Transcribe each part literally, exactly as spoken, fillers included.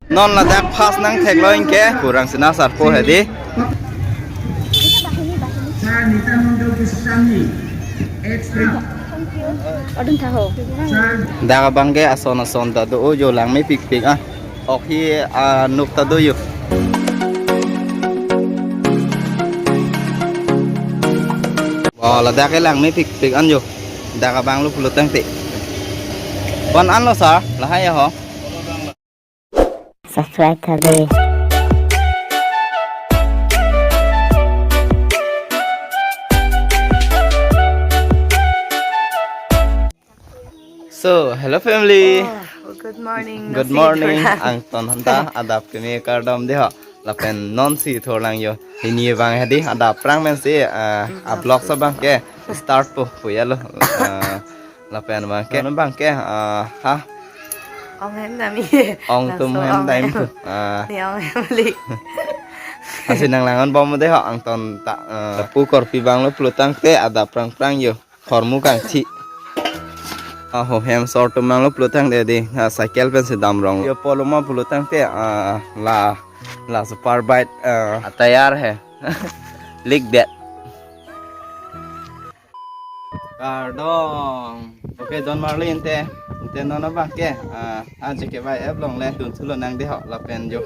Non ladak first nangtheklo anke, kurang sina sarpo hedi. Sir Nityananda Goswami, ex Adun tha ho. Dak abang ke ason ason ta do, o jo langmepikpik ah. Ok hi, ah, nuk ta do jo. Oh, ladak ke langmepikpik an jo. Dak abang lo pulo tangte. Ko-an anlo sir, lahai ho. Subscribe tha de. So, hello family. Oh, good morning. Good morning. Angton aphan ta adap keme kardom de ho. Lapen non si thorlang jo. Hini abang hedi adap prang men si, ah, a vlog so abang ke start po puya lo. Ah, lapen abang ke, non abang ke, ah, ha. Ong hem dam-i. Ong tum hem dam-i. Ah. Ne ong hem li. Asi nanglang-an bom de ho angton ta, ah, pu korpi abang lo pulo tangte adap prang prang jo. Hormu kangthi. Ah, ho hem sor tum abang lo pulo tangte di. Ah, cycle pen si dam rong. Jo polo ma pulo tangte, ah, la, la super bike, ah, tayar hai. Lik det. Kardom. Okay, don marli ante. Ante non abang ke, ah, aje ke bai ep long le dun sulo nang de ho lapen jo.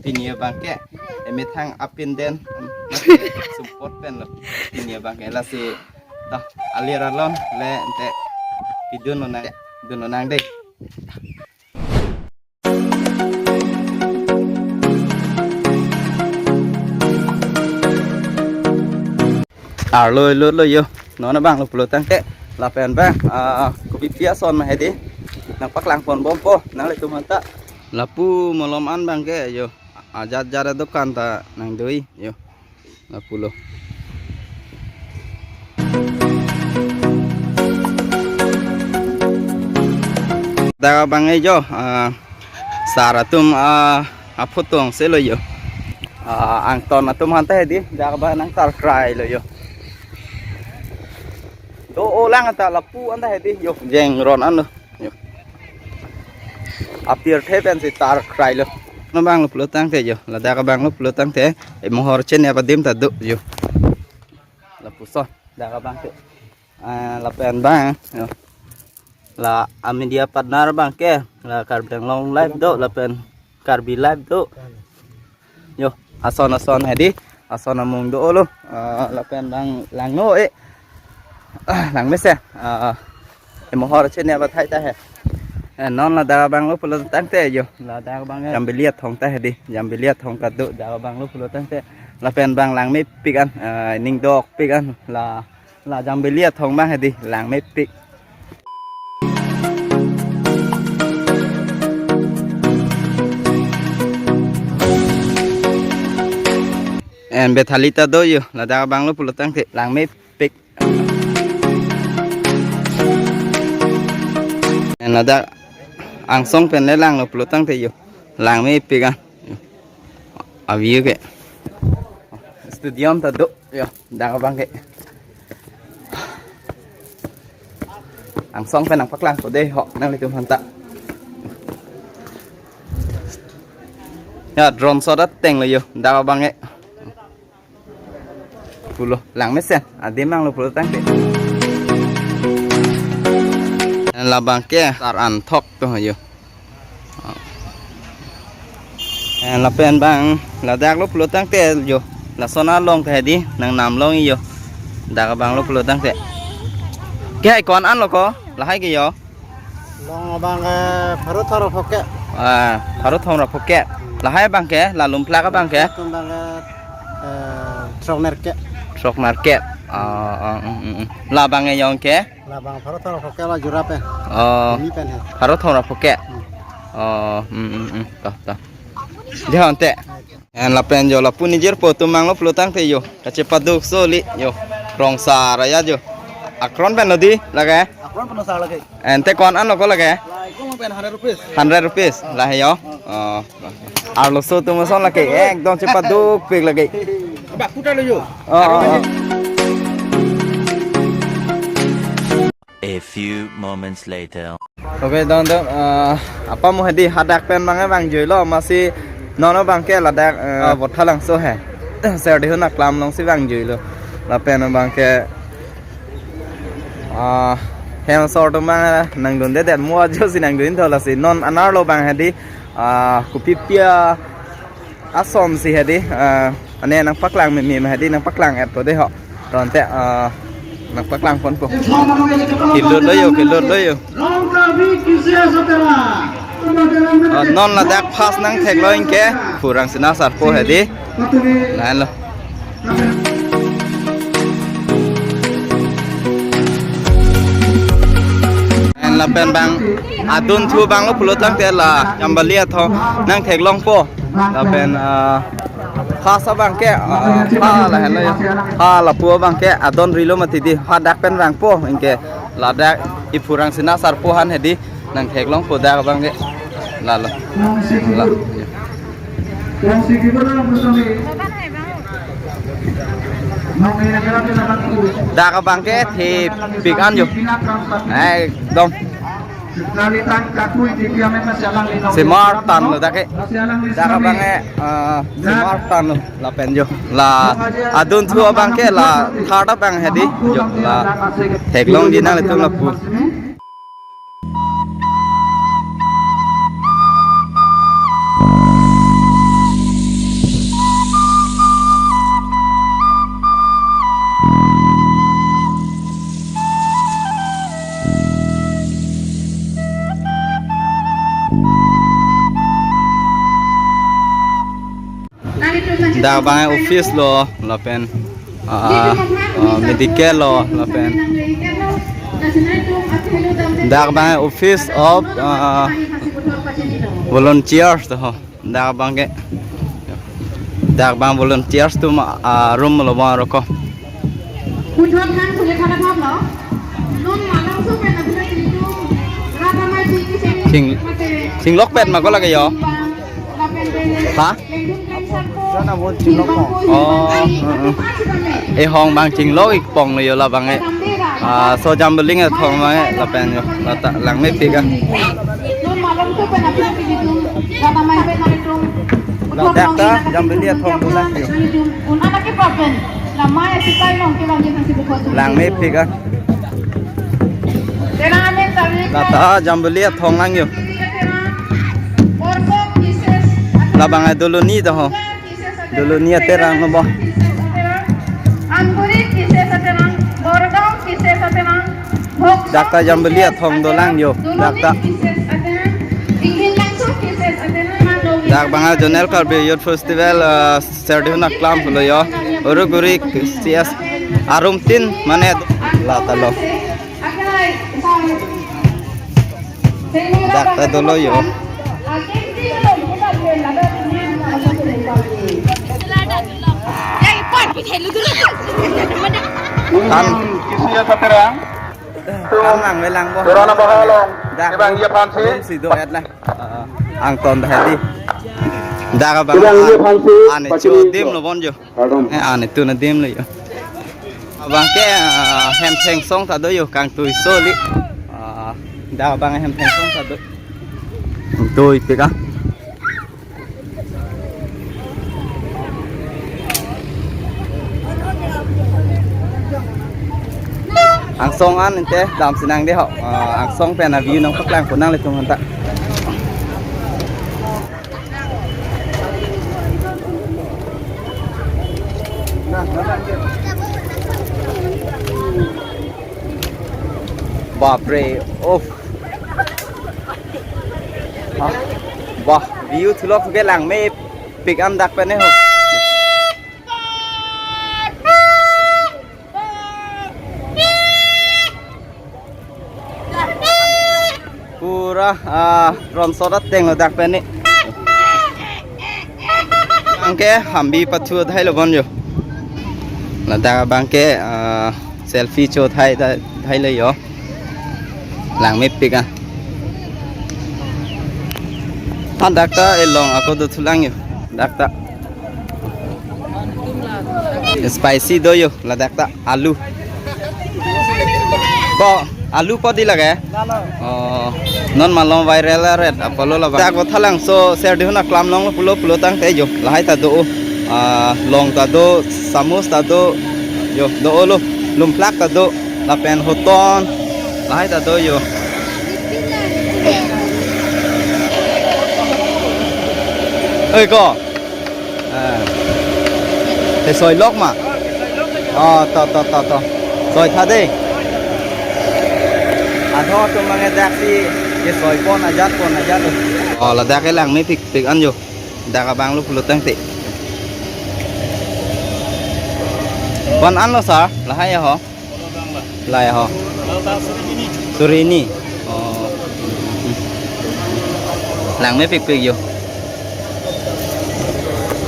Pini abang ke. Emethang apin den. Support pen lo. Pini abang ke lasi. Dah, alir alon le ante. Pidun lo nang. Dun lo nang de. Arlo lo lo jo. Non abang lo pulo tangte. Lapen abang, ah, kopi pi ason ma hedi. Nangpaklang pon bompo, nanglitum aphan ta. Lapu malom an abang ke jo. Ajat jat adokan ta nangdoi jo. Lapulo. Dak abang e jo, ah, sar atum, ah, aphutung selo jo. Ah, angton atum aphan ta hedi, dak abang nang tar krai lo jo. Do-o lang ta lapu anta hedi jo, jeng ron an lo. Jo. Apirthe pen si tar krai lo. Non abang lo pulo tangte jo. Ladak abang lo pulo tangte. Emohor channel adim ta do jo. Lapuson. Dak abang ke. Ah, lapen abang. Jo. La a media partner abang ke. La Karbi Anglong Live do. Lapen Karbi Live do. Jo, ason ason hedi, ason amung do-o lo, ah, lapen lang langno e, ah, langmesen, ah, emohor channel abathai ta he. Eh, non ladak abang lo pulo tangte jo, ladak abang Jambili athong ta hedi, Jambili athong kado, dak abang lo pulo tangte, lapen abang langmepik an, ah, ning dokpik an, la La Jambili athong abang hedi langmepik. En Bethali ta do jo, ladak abang lo pulo tangte langmepik. En ladak angsong pen le lang lo pulo tangte jo, langmepik an. Avi ke. Studio ta do. Jo, dak abang ke. Angsong pen nangpaklangpo de ho, nanglitum aphan ta. Jo, drone shot ateng lo jo, dak abang ke. Pulo, langmesen, adim abang lo pulo tangte. Labang ke, tar an thok to jo. Eh, lapen abang, ladak lo pulo tangte jo. Lason along ta hedi, nangnam long jo. Dak abang lo pulo tangte. Ke hai ko-an an lo ko, lahai ke jo. Long abang ke pharo thom ra phok ke. Ah, pharo thom ra phok ke. Lahai abang ke, la lumplak abang ke. Tum abang ke, eh, throk nerkep. Throk nerkep. Ah, ah, mm, mm, mm. Labang ke jong ke. Labang pharo thom ra phok ke la jura pen. Oh. Ini pen he. Pharo thom ra phok ke. Hmm. Oh, mm, mm, mm. Toh, toh. Jahon te. En lapen jo lapu nijirpo atum abang lo pulo tangte jo. Kachepaduk soli jo. Rong sar aja jo. Akron pen lo di lake. Akron pen lo sar lake. Ante ko-an an lo ko lake. Lahai ko pen hundred rupees. Hundred rupees. Lahai jo. Oh. Arloso atum ason lake. Ekdom chepadukpik lake. Ba kuta lo jo. Oh, oh, oh. A few moments later. Okay, don don, eh, apa mo hedi hadak pen bang vangjui lo, masi non abang ke ladak, eh, Bothalangso he. Serdihun aklam alongsi vangjui lo. Lapen abang ke, ah, hem asor atum bang nangdunde det mo ajo si nangdun tho, lasi non anerlo bang hedi, ah, kopi pi ason si hedi, ah, ane nangpaklang meme hedi nangpaklang-et po de ho. Tangte, ah, nangpaklang ponpo. Kelut lo yo, kelut lo yo. Ah, non ladak first nangthek lo anke Phu Rangsina Sarpo hedi. Lahenlo. Lapen bang adunthu abang lo pulo tangte la Jambili Athong nangtheklongpo. Lapen, ah, first abang ke, ah, ha lahenlo yo. Ha lapu abang ke adon rilo mati di, hadak pen vangpo anke ladak i Phu Rangsina Sarpo aphan hedi nangtheklongpo dak abang ke. Lalo. La. Dak abang ke thepik an yo. Ekdom. Semar tan lo dak ke. Dak abang ke, ah, semar tan lo lapen yo. La adunthu abang ke la third abang hedi yo. La theklongji nanglitum lapu. Dak abang office lo lapen, ah, ah, medical lo lapen. Dak abang office of, ah, volunteers to ho. Dak abang ke. Dak abang volunteers atum, ah, room lo bang roko. Puthot han khule khana thap lo. Non malong so pen apuna ilitum. Rata mai ching ching. Ching, chinglokpet ma ko lake yo? Ha? Oh, uh, uh. E hong bang chinglok-ik pon lo yo labang e. Ah, so Jambili Athong abang e lapen yo. Lata langmepik an. Ladak ta Jambili Athong dolang yo. Langmepik an. Lata Jambili Athong lang yo. Labang e Doloni ta ho. Doloni aterang lo bo. Dak ta Jambili Athong dolang yo. Dak ta. Dak abang Zonal Karbi Youth Festival, ah, Serdihun aklam pulo yo. Uruk uri C S arum tin mane lata lo. Dak ta dolo yo. Tan. Tan lang melang bo. Corona bahal long. Dak. Ebang iya aphansi. Rum si do-et la. Ah, angton dah di. Dak abang. Ebang iya aphansi. Ane cho dim lo bon jo. Pardon. Eh, ane tu na dim lo yo. Abang ke, ah, hem thengsong ta do yo, kangtui soli. Ah, dak abang hem thengsong ta do. Tui pika. Angsong an ante damsi nang de ho. Ah, angsong pen a-view nangpaklang po nanglitum anta. Bapre, oh. Ha? Bah, view thulok ke langmepik an dak pen ho. Pura, ah, ronsot ateng lo dak pen ni. Abang ke hambi pathu adhai lo bon jo. Ladak abang ke, ah, selfie cho thai, thai, thai le yo. Langmepik an. Ah, dak ta elong ako dothulang yo. Dak ta. Spicy do yo, ladak ta alu. Ko, alu po di lake? Lalo. Oh, Non malom viral aret apotlo labang. Dak Vothatlangso Serdihun aklam along pulo pulo tangte jo. Lahai ta do. Ah, long ta do, samus ta do. Jo, do lo. Lumplak ta do. Lapen hoton. Lahai ta do jo. Oi ko. Ah. Te soi lok ma? Oh, to, to, to, to. Soi tha de. Adho atum abang daksi ke soi pon ajat pon ajat. Oh, ladak ke langmepikpik an jo. Dak abang lo pulo tangte. Ko-an anlo sir, lahai ho. Lahai ho. Suri hini. Oh. Langmepikpik jo.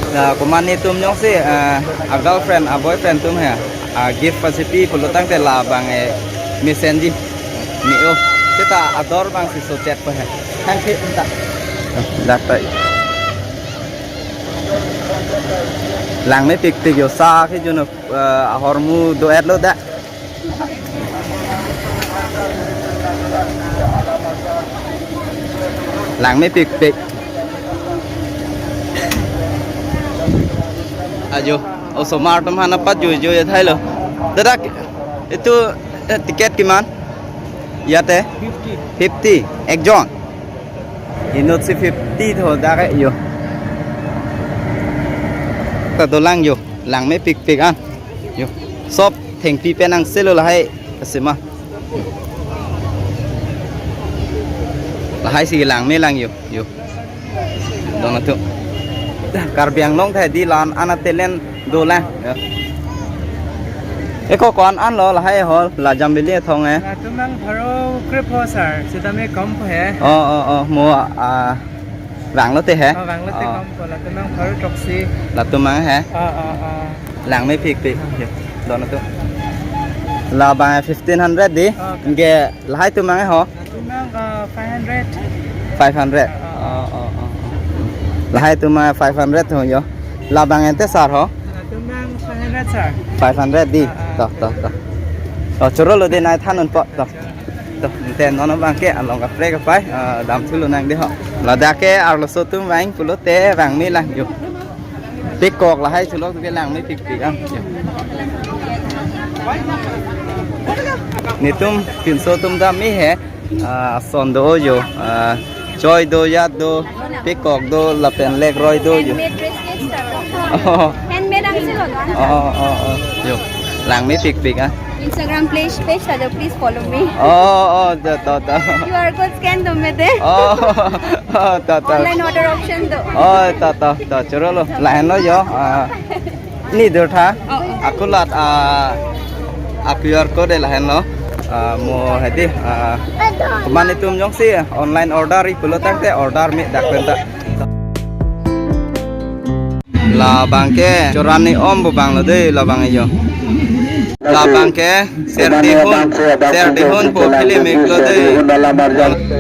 Na, komat netum jongsi, eh, a girlfriend, a boyfriend atum he, a gift pasi pi pulo tangte labang, eh, mesenji. Ni o. Seta ador abang si sochet po he. Thank you, ta. Dak ta. Langmepikpik jo, sa ke juno, eh, ahormu do-et lo dak. Langmepikpik. Ajo, osomar atum aphan apatjui jui thailo. Dada, itu, eh, ticket kiman? Yate? Fifty. Fifty, ekjon. Inut si fifty tho dak ke jo. Ta dolang jo, langmepikpik an. Jo. Sob thengpi pen angselo lahai kasima. Lahai si langme lang jo. Jo. Don atum. Karbi Anglong thai di la-an an talent dolang. Jo. Eko ko-an anlo lahai hol la Jambili athong eh. Latum abang pharo krepho sir, sitame kompo he. Oh, oh, oh, mo, ah, vanglote he. Oh, vanglote. Oh. Kompo, latum abang pharo throksi. Latum abang he. Oh, oh, oh. Langmepikpik. Don atum. Labang fifteen hundred di. Oh, okay. Ge lahai atum abang ho. Latum abang, uh, five hundred. Five hundred. Ah, ah. Oh, oh, oh, oh. Lahai atum abang five hundred ho jo. Labang ente sir ho. Latum abang five hundred sir. Five hundred di. Ah, ah. To, to, to. Oh, chorolo de nai than unpo to. To, ente non abang ke along kaprek kapai, ah, damthu lonang de ho. Ladak ke arloso atum vang pulote vangme lang jo. Pekok lahai sulok ke langmepikpik an. Netum pinso atum ta me he, ah, ason do jo, ah, choi do, yat do, pekok do, lapen lekroi do jo. Handmade bracelets ta. Oh. Handmade angselo do. Oh, oh, oh. Jo. Langmepikpik ah. Instagram page, page ta do, please follow me. Oh, oh, to, to, to. Q R code scan do me de. Oh, oh, to, to. Online order option do. Oh, to, to, to. Chorolo. Lahenlo jo. Ah, ni dur tha. Oh, oh. Akulat, ah, a Q R code lahenlo. Ah, mo hedi. Ah, komat netum jongsi online order-i pulo tangte order me dak pen ta. Labang ke Chorani Om pu abang lo de, labang jo. Labang ke Serdihun, Serdihun pu film ik lo de.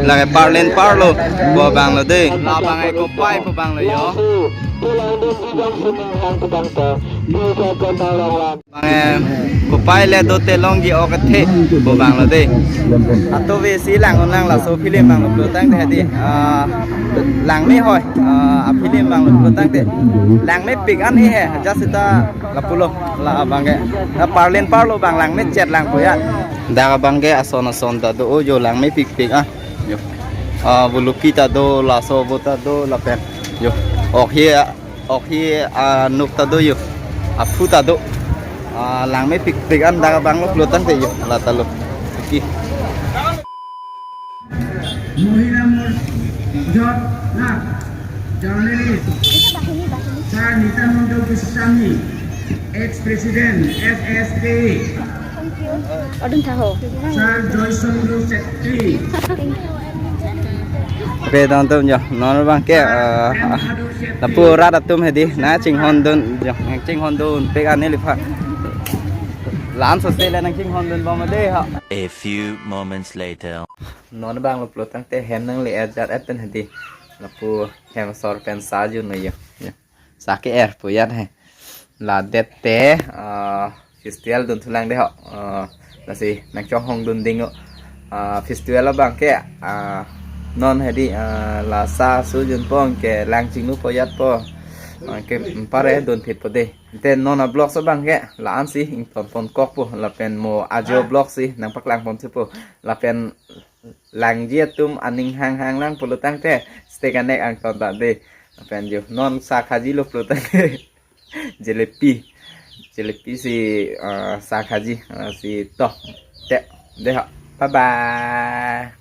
Lake Parlin Parlo pu abang lo de. Labang ke Kopai pu abang lo jo. Abang ke Kopai le dote longji ok athe pu abang lo de. Ato ve si lang un lang laso film abang lo pulo tangte hedi. Ah, langme hoi. Ah, a film abang lo pulo tangte. Langmepik an he. Just seta lapulo labang ke. Ah, Parlin Parlo abang langmechet lang pu ya. Dak abang ke ason ason ta do jo langmepikpik ah. Jo. Ah, buluki ta do, laso vo ta do, lapen. Jo. Ok he, ok he, ah, nuk ta do jo. Aphu ta do. Ah, langmepikpik an dak abang lo pulo tangte jo. La ta lo. Oke. মহিলা মর-, জট না, journalist sir Nityananda Goswami, ex president FSK, Adun tha ho. Sir Joychandra Chhetri. Oke, teman-teman jo, non abang ke, eh, lapu rat atum hedi, nangchinghon dun jo, nangchinghon dun pek an neliphan. La-an sose le nangchinghon dun bom de ha. A few moments later. Non abang lo pulo tangte hem nangle-et jat-et pen hedi. Lapu hem asor pen sa jun lo jo. Jo. Sa ke-er pu ya he. La det te, ah, festival dunthu lang de ho. Ah, lasi nangchonghong dun ding o. Ah, festival abang ke, ah, Non hedi, ah, la sa sujun pong ke lang chinglu po yat po. Ah, ke pare don phit po de. Te non a vlog so bang ke la-an si ington pon kok po lapen mo ajo vlog si nang paklang pon si po. Lapen langji atum aning hang hang lang pulo tangte stay connect angton ta de. Lapen jo non sa khaji lo pulo tangte jelepi. Jelepi si, ah, sa khaji, ah, si to. Te, de ha. Bye bye.